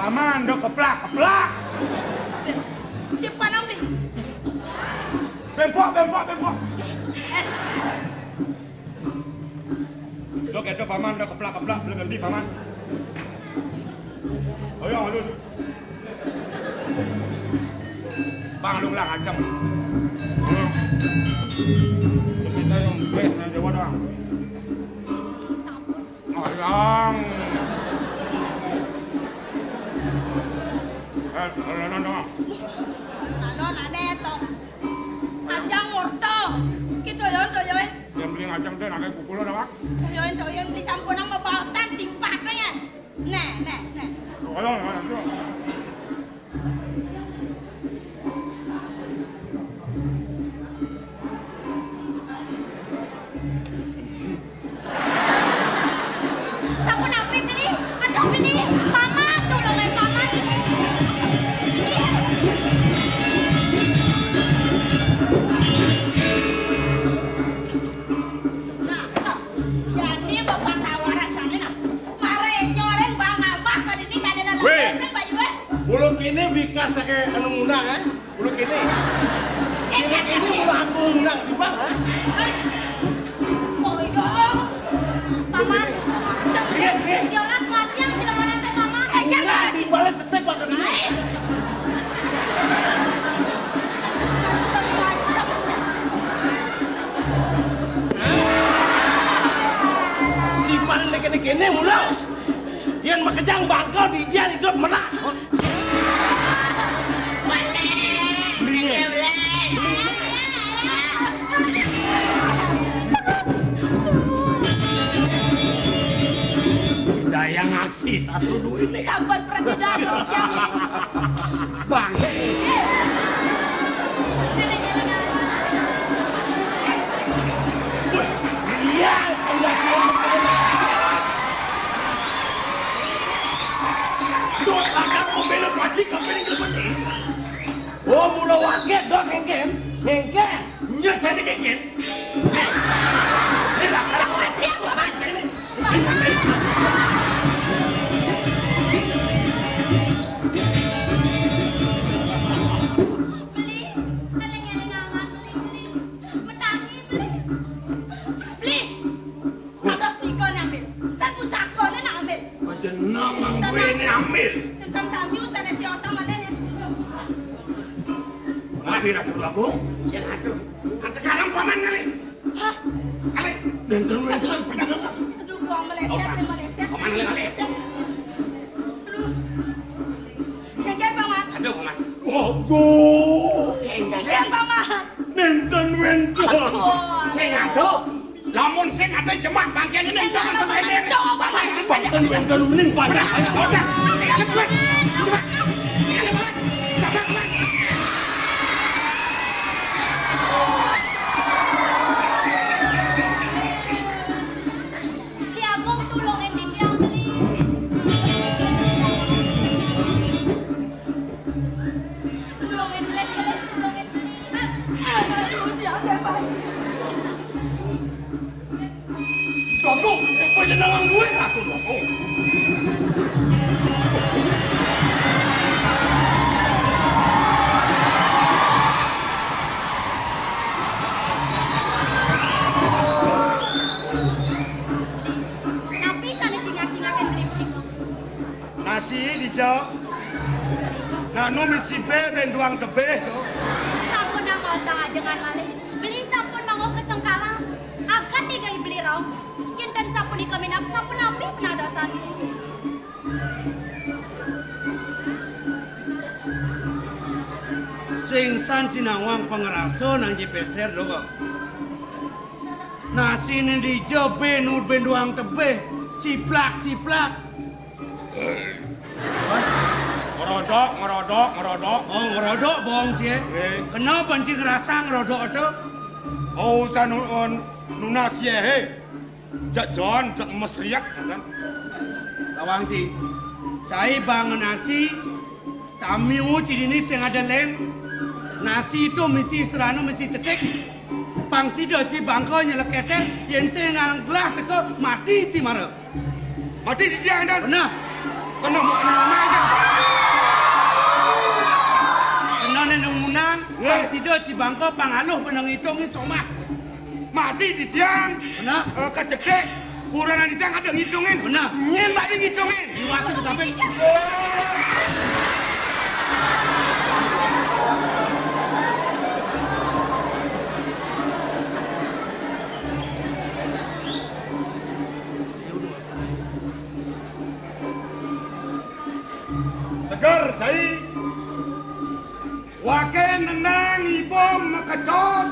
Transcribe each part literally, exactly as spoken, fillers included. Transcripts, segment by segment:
Paman, do keplak, keplak. Siapa nang beli? Bempok, bempok, bempok. Eh. Lo keto paman, do keplak, keplak, sudah ganti paman. Ayo, alun. Bang, alun lah, kacang. Kita yang best, yang Jawa doang. Ayang. Eh, lanan dong. Lanan ada to. Ajang murta. Ki doyan, doyan. Yang beli ngajang teh, nake pukul ada, Pak. Doyan, doyan, beli sampunang mabaosan simpatnya. Nah, nah, nah. Ayo, ayo, ayo. Sampun api beli? Aduh, beli. Paman, tulungan paman. Nah, jani bapak tawaran sana, nah. Mare nyoreng bang nambah ke dini kada dalam Weh. Bayu, eh. Bulung ini bikas sake anu ngundang, eh. Bulung ini. Ini, ini ulah aku ngundang di bang, eh. Oh, iya. Paman, cem, iya, iya. Yolas mati yang tidak mana ada paman. Eh, iya, iya, iya. Dibalas cetek, Pak, ke dini. Macem-macem. Si paling kene-kene mula. Yang makejang bangkau di dia hidup menak. Boleh. Boleh. Dayang aksi satu duit nih. Sambat presiden, jangan. Bang. Iya, udah siap. Dot akan membela pati kami ini. Oh, mula waget dot ngengken. Ngengken. Nyet jadi ngengken. Ini lah, kalau waget apa macam ini? Beli, eling-eling aman, beli, beli. Metangi, beli. Beli. Kados nika ne ambil. Dan pusakane nak ambil. Panjenengan nganggo ini ambil. Dan kami usah nanti osah malih. Lagi Ratu Agung, sing atuh. Sekarang paman kali. Hah? Kali. Dan terus panjenengan. Aduh, buang meleset, oh, meleset, paman meleset. Meleset. Aduh. Geger, Paman. Aduh, Paman. Waduh. Geger, Paman. Nenten wenten. Aduh. Sing aduh. Lamun sing aduh jemak bangkene nenten wenten. Nenten wenten. Paman. Paman. Paman. Paman. Paman. Beli Agung, tulungin titiang, Beli. Tulungin, Beli, Beli, tulungin, Beli. Aduh, dia hebat. Agung, panjenengan duwe aku, Agung. Napi sane cingak-cingaken Beli? Nasi dija. Nanu misi be benduang tebih to. Sampun nang maosang ajengan malih. Beli sampun manguk kesengkalan. Akan digawi Beli rauh. Yen ten sapunika minab sampun napi penadosan? Sing san sinawang pangrasa nang jipeser lho kok. Nasine dija be nur benduang tebih, ciplak-ciplak. Ngerodok, ngerodok, ngerodok. Oh, ngerodok, bohong, cie. Nggih. Kenapa, Ci, ngerasa ngerodok itu? Oh, urusan nu-, nunas, ye, he. Jak John, jak mesriak, kan? Tawang, Ci. Cai bang nasi, tamiu, Ci, dini sing ada len. Nasi itu misi serana, misi cetik. Pang sida, Ci, bangka nyelekete, yen sing ngelah teka, mati, Ci, mara. Mati di dia, Andan. Benar. Kena mau kena nama aja. Ida cibangka pangaluh bana ngitungin somah. Mati titiang. Benar. Eh, kecetik. Kurenan titiang ada ngitungin. Benar. Nyén bani ngitungin. Diwasa ka samping. Seger, cai. Waké nendang iba makecos.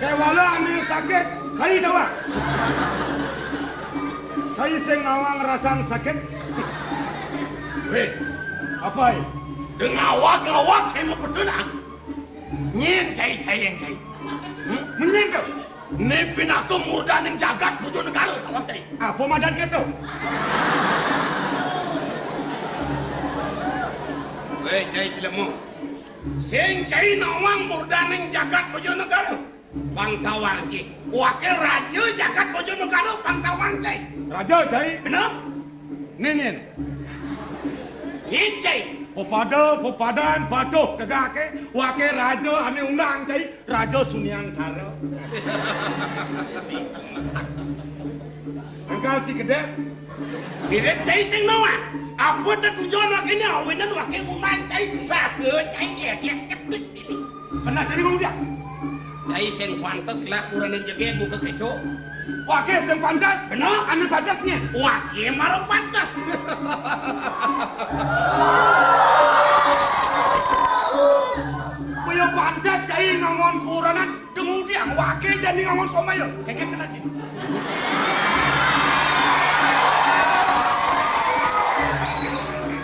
Kéwala ané sakit, kai dawak. Kai sing nawang rasan sakit. Wéh, apai? Da ngawag-ngawag cai mapetun, ah. Nyén cai, cai yang cai. Hmm? Menyén to? Né pinaka murdaning jagat Bojonegara, tawang cai. Apa madan kéto? Wéh, cai jelema. Sing cai nawang murdaning jagat Bojonegara. Pang tawang cai. Waké raja jagat Bojonegara, pang tawang cai. Raja, cai? Bener? Nyén, nyén. Nyén, cai. Pepada, pepadan, patuh, tegaké, waké raja ané undang, cai. Raja Suniantara. Enggal si kedék. Mirip cai sing nawang. Apa tetujon wakéné, awinan waké ngundang cai. Saha cai édék cetik ini. Kena jadi ngomong dia. Cai sing pantes lah kurenan jegég buka kéto. Waké sing pantes. Bener. Ané pantes nyén. Waké mara pantes. Kaya pantes cai ngangon kurenan. Kemudian waké jani ngangon somaya. Kéngkén kena jin.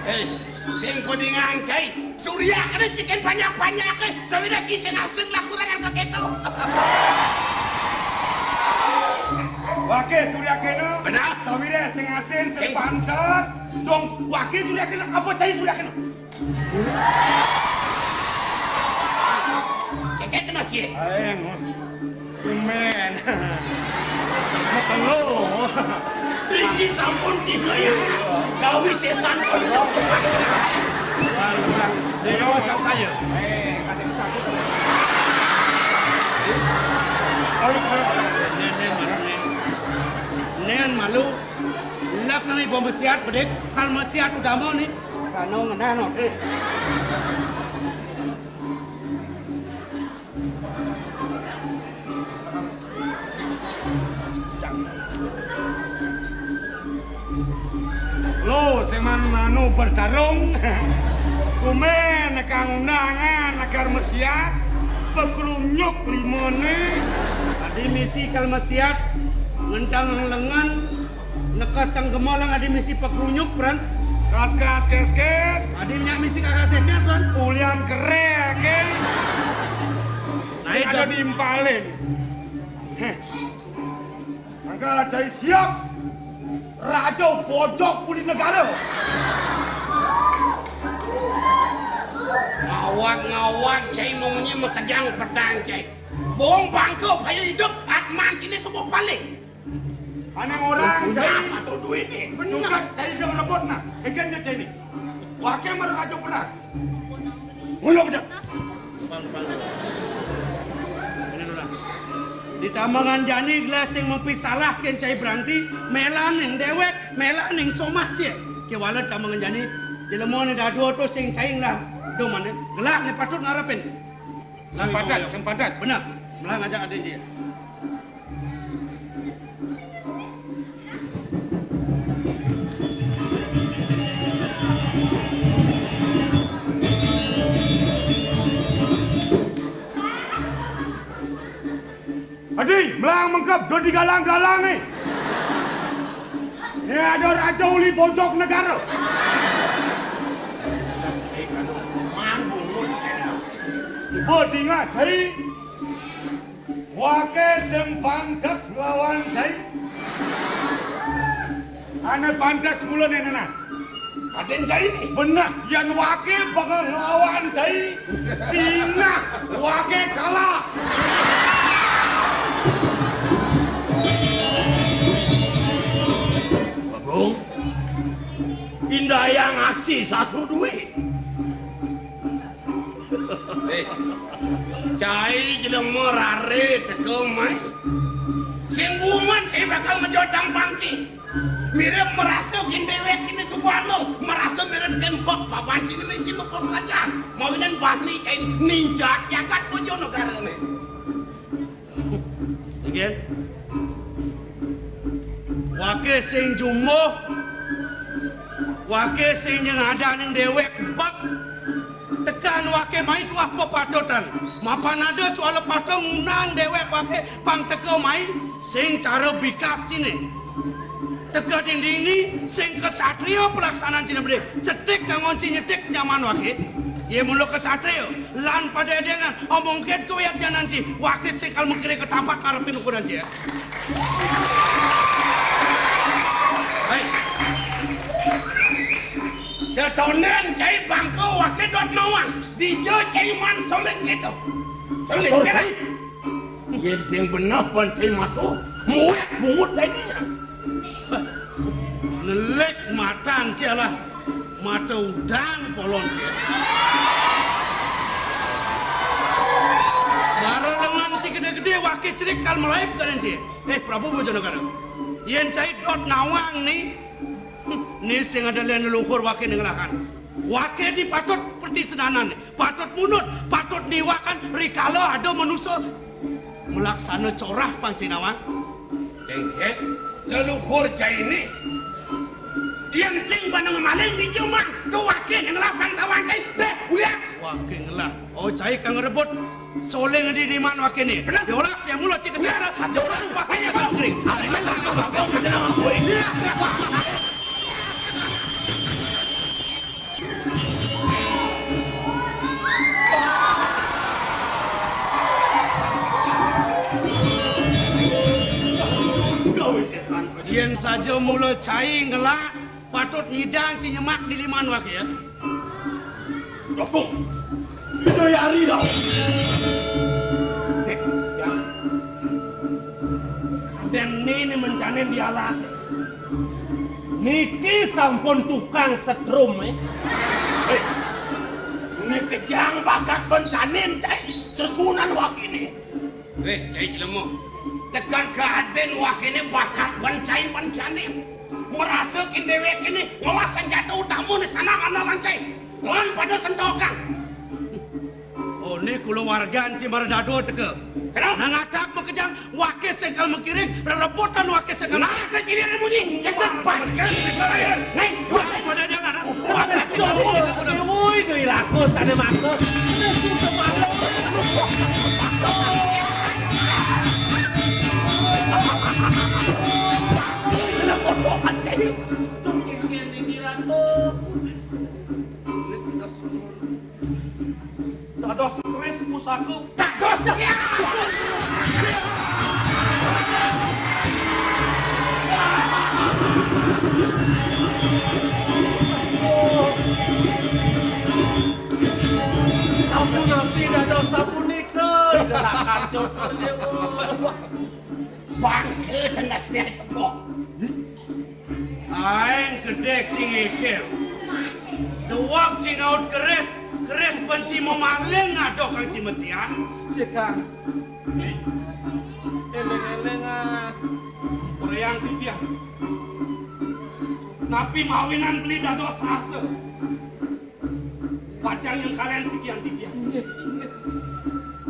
Héi, sing kodingan cai. Surya kéné cikin panjak-panjaké, sawiré ci sing asing lah kurenan ka kéto. Waké Surya kéné. Bener. Sawiré sing asing, sing pantes. Dong, waké Surya kéné, apa cai Surya kéné? Kéngkén kena, Ci. Aéng, Mus. Tumben. Makelo. Riki sampun Cina ya. Gawi sésan. Déwa sangsaya. Nén, nén malu, nén. Nén malu. Lak nang ibu mesiat bedik, kal mesiat utama ni. Kano ngenano. Lo, sing man anu bertarung. Tumben kang undangan lakar mesiat, pekrunyuk limone. Adi misi kal mesiat, ngentang lengan, nekasang gemalang adi misi pekrunyuk, Pran. Kas, kas, kes, kes. Adi nyak misi kakak sedes, Pran. Ulian kerek, eh. Nah, sing itu ada diimpalin. Heh. Mangga cai siap. Raja Bojog Puri Negara. Ngawag-ngawag cai munyi makejang pedang cai. Bong bangka payu idup, atman sini subuh paling. Ané orang cai. Nah, satu duit ni. Bener. Cai dong rebut nah. Kéngkén cai ni. Waké mara raja perang. Ngoyo bedak. Di tamangan jani gelah sing mesti salah kén cai beranti, mélaning déwék, mélaning somah cai. Kéwala tamangan jani, jelema né dadua to sing cai lah. Domane, gelah né patut ngarepin. Sing pantes, sing pantes. Bener. Melah ngajak adé cai. Adi, melah mengkep, dadi galang-galang ni. Né ada raja uli Bojog Negara. Ibu dingat, cai. Waké sing pantes nglawan cai. Ané pantes mula né, nah. Adén cai ni. Bener, yén waké bakal nglawan cai. Sinah waké kalah. Bagong, indayang aksi satu duit. Eh, cai jelema rare teka mai. Sing buman cai bakal ngejodang bangki. Mirip merasa gin dewek kini subana, merasa mirip ken bok paban sini misi bepelajar. Mawinan bani cai ninjat jagat Bojonegara ni. Nggih. Wake sing jumbuh, wake sing nyengadaning dewek bek, tekan wake mai tuah pepatutan. Mapan ada suala patuh ngundang dewek wake pang teka mai sing cara bikas cine. Teka dinding ni sing kesatria pelaksanaan cine bede. Cetik kangon ci nyetik nyaman wake. Ye mula kesatria. Lan pada edengan, omong ket ke wayat janan ci, wake sing kal mengkiri ketapak ngarepin ukuran ci, ya. Hai. Setonden cai bangka wake dot nawang, dija cai man soling gitu. Soling, betul, ya. Cai. Yen sing beneh ban cai matur, muek bungut cai nya. Nelik matan sia lah. Mata udang polon sia. Mara lengan ci gede-gede, wake cerik kal melaib kadan sia. Eh, Prabu Bojonegara. Yen cai dot nawang ni, ni sing ada len leluhur wake nengelahan. Wake ni patut pertisenanan, patut munut, patut niwakan rikala ada manusa melaksana corah pang cai nawang. Dengkek, leluhur cai ni. Yang sing bana ngemaling di jumah, tu wake ngelah pang tawang cai. Deh, uliak. Wake ngelah. Oh, cai kang rebut. Soling di diman wake ni. Benar. Yolah sia mula cai kesatra. Nah, jorang wake sia kering. Ayo, ayo, ayo, ayo, ayo, ayo. Yen saja mula cai ngelah, patut nyidang ci nyemak di liman wake, ya. Dokong. Ida yari dah. Eh, ya. Kadén ni, ni mencanin di alas. Niki sampun tukang setrum, eh. Hei, ni kejang bakat bencanin, cai. Sesunan wakini. Weh, cai jelema. Tekan kadén wakini bakat bencai-bencanin. Merasa kin dewek kini ngelah senjata utama ni sana ana lancai. Lan pada sentokan. Oh, ni kulawargan ci mara dadua teka. Kenapa? Nang atap makejang, wake sing kal mengkiring, rerebutan wake sing kal. Nah, kecil ada bunyi. Cepat. Nih, wake pada dia kan. Wake sing kal mengkiring. Woi, doi rakus ada mata. Kena potongan kayak gitu. Tuh, kira-kira pikiran tuh. Dados keris pusaka. Dados, ya. Sapunapi dados sapunika, delakan Cokor Dewa. Bangke tendas dia cepok. Aéng gedé ci ngikil. Dewek ci ngaut keris, keris ben ci mamaling ngadok kang ci mesian. Cekang. Éling-éling, ah. Urayang titiang. Napi mawinan beli dados sahasa? Pacang nyengkalian sikian titiang.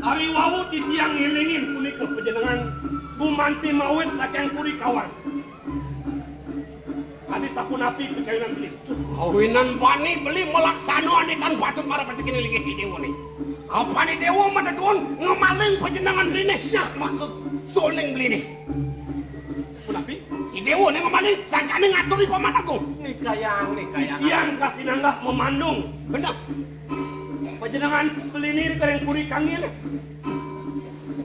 Ari wau titiang ngélingin punika panjenengan gumanti mawit saking Puri Kawang. Kadi sapunapi pikayunan beli? Kawinan bani beli malaksana andikan patut marep rejekiné linggih I Déwa né. Apané Déwa matetuun ngemaling panjenengan beliné, sak maka soling beliné. Punapi? I Déwa né ngemaling, sangkané ngaturi Paman Agung. Nikayang, nikayang. Titiang kasinanggah mamandung. Bener. Panjenengan beliné ring Puri Kangil.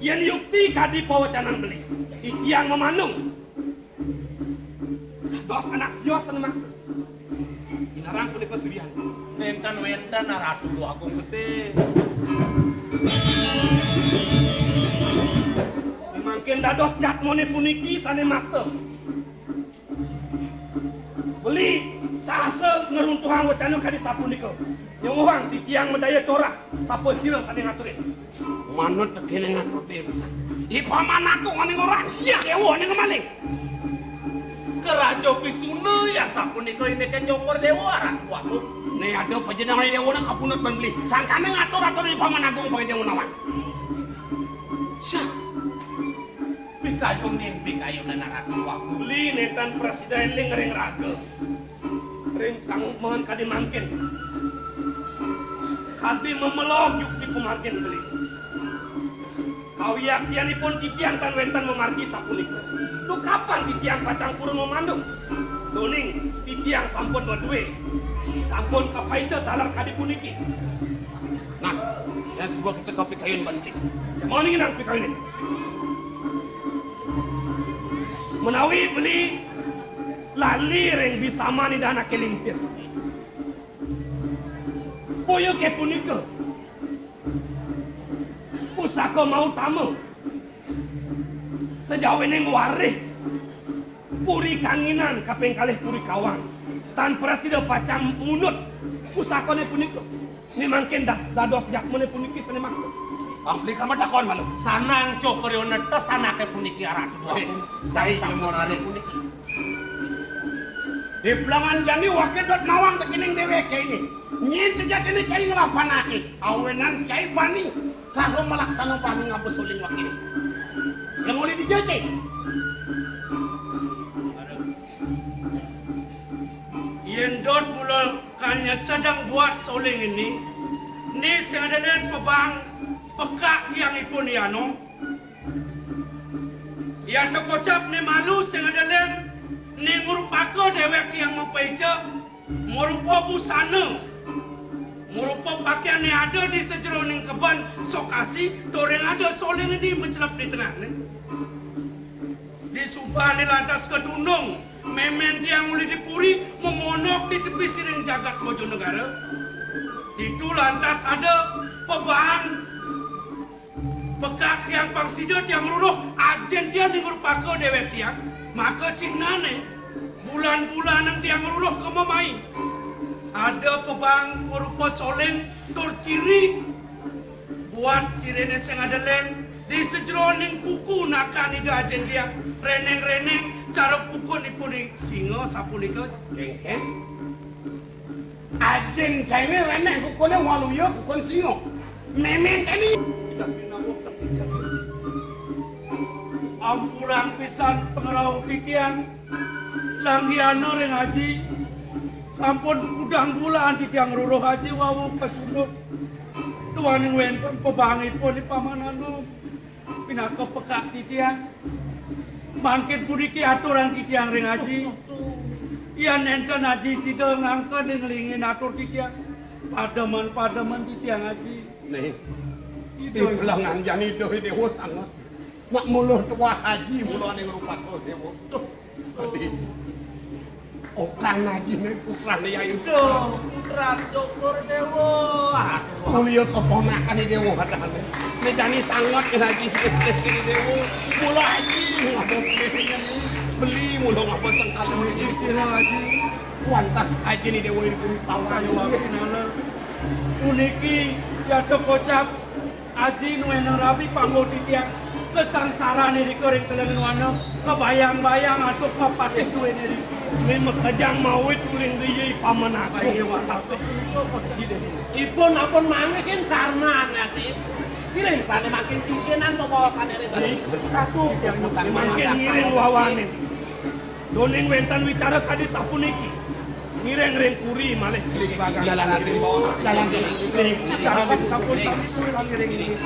Yén yukti kadi pawecanan beli, titiang mamandung. Dados anak sios ané makta. Inarang punika Suryan. Nénten wénten Ratu Agung Gedé. Mangkin dados jadmané puniki sané makta. Beli Sasa ngruntuhang wacana kadi sapunika. Nyuwuhang titiang madaya corah, sapa sira sané ngaturin? Manut tekene ngatur déwa. I Paman Agung ané ngorahang, ya déwa ané ngamaling. Karaja Pisuna yang sapunika indik cokor déwa aran kuaku. Né ada panjenengan déwa ané kapundhut ban beli. Sangkané ngatur-atur I Paman Agung pang déwa nawang. Syah. Pikayun ning pikayunan aran kuaku. Beli nénten prasida éling ring raga. Ring kang mohon kadi mangkin. Kadi mamelog yukti pamargin beli. Kawiaktianipun titiang tan wénten mamargi sapunika. Duh kapan titiang pacang purun mamandung? Duh ning titiang sampun madué. Sampun kapaica taler kadi puniki. Nah, yén suba kita kapikayun ban beli. Mani nang pikayun. Menawi beli lali ring bisaman Ida Anaké Lingsir. Boya ké punika. Pusaka mautama. Sajawining warih Puri Kanginan kaping kalih Puri Kawang. Tan prasida pacang mundut pusakané punika. Né mangkin dah dados jakmané puniki sané makta. Ampli kama takon malu. Sanang coprioneta sanaké puniki aratu dua. Sai, sai, sai, morare puniki. Diplangan jani wakil dot nawang tekening déwék cai né. Nyén sujatiné cai nglapanake. Awinan cai bani. Kaha malaksana bani ngabes uling wakil. Yang oleh dijajai. Yén dot mula kanya sedeng buat soling ini, ni sing ada lén pebang pekak tiang ipun yano. Yata kocap ni malu sing ada lén ni ngurupaka déwék tiang mapaica, ngurupa busana, ngurupa pakian ni ada di sajeroning keben sokasi, toring ada soling ini mencelep di tengah ni. Di subané lantas katundung, mémén tiang uli di puri, memonok di tepi siring jagat Bojonegara. Ditu lantas ada pebang pekak tiang pang sida tiang ruruh, ajin tiang ni ngurupaka déwék tiang, maka cihnané bulan-bulanan tiang ruruh ka mamai. Ada pebang ngurupa soling tur ciri. Buat ciriné sing ada lén, di sajeroning kuku nakan Ida Ajin Dia, reneng-reneng cara kukunipun singa sapunika. Kéngkén. Ajin cainé reneng kukuné waluya kukun singa. Mémén cainé. Ampurang pisan pangrauh titiang. Langgihana ring aji, sampun kudang bulan titiang ruruh aji wau kasunduk. Duaning wénten pebangipun di Paman Anom. Pinaka pekak titiang. Mangkin puniki aturang titiang ring aji. Yén nénten aji sida ngangken ning lingin atur titiang. Pademen-pademen titiang aji. Nih. Ida. Ibelangan jani ida déwa sanget. Nak mula tuah aji mula ning rupa déwa. Duh. Adi. Okan aji ning putra yai. Duh, putra syukur déwa. Mulia keponakan déwa katane. Né jani sanget aji déwa. Mula aji ngapa beli mula ngapa sengkala. Iki sira aji. Wantah aji ni déwa ini pun tahu. Saya wae nalar. Puniki yata kocap. Aji nuwena rabi panggo titiang, kasangsarané rika ring telenging wana, kabayang-bayang antuk papatih duéné rika. Mé makejang mawit uling dia pamenaka. Baik, ya, watas. Ipun ampun manggihin karman ati. Kiring sané makin pimpinan pabawasané ring. Ratu, makin ngiring wawanin. Duaning wénten wicara kadi sapuniki. Ngiring ring puri malih bagang. Jalan ati. Jalan ati. Jalan sampun sami puri lan ngiring.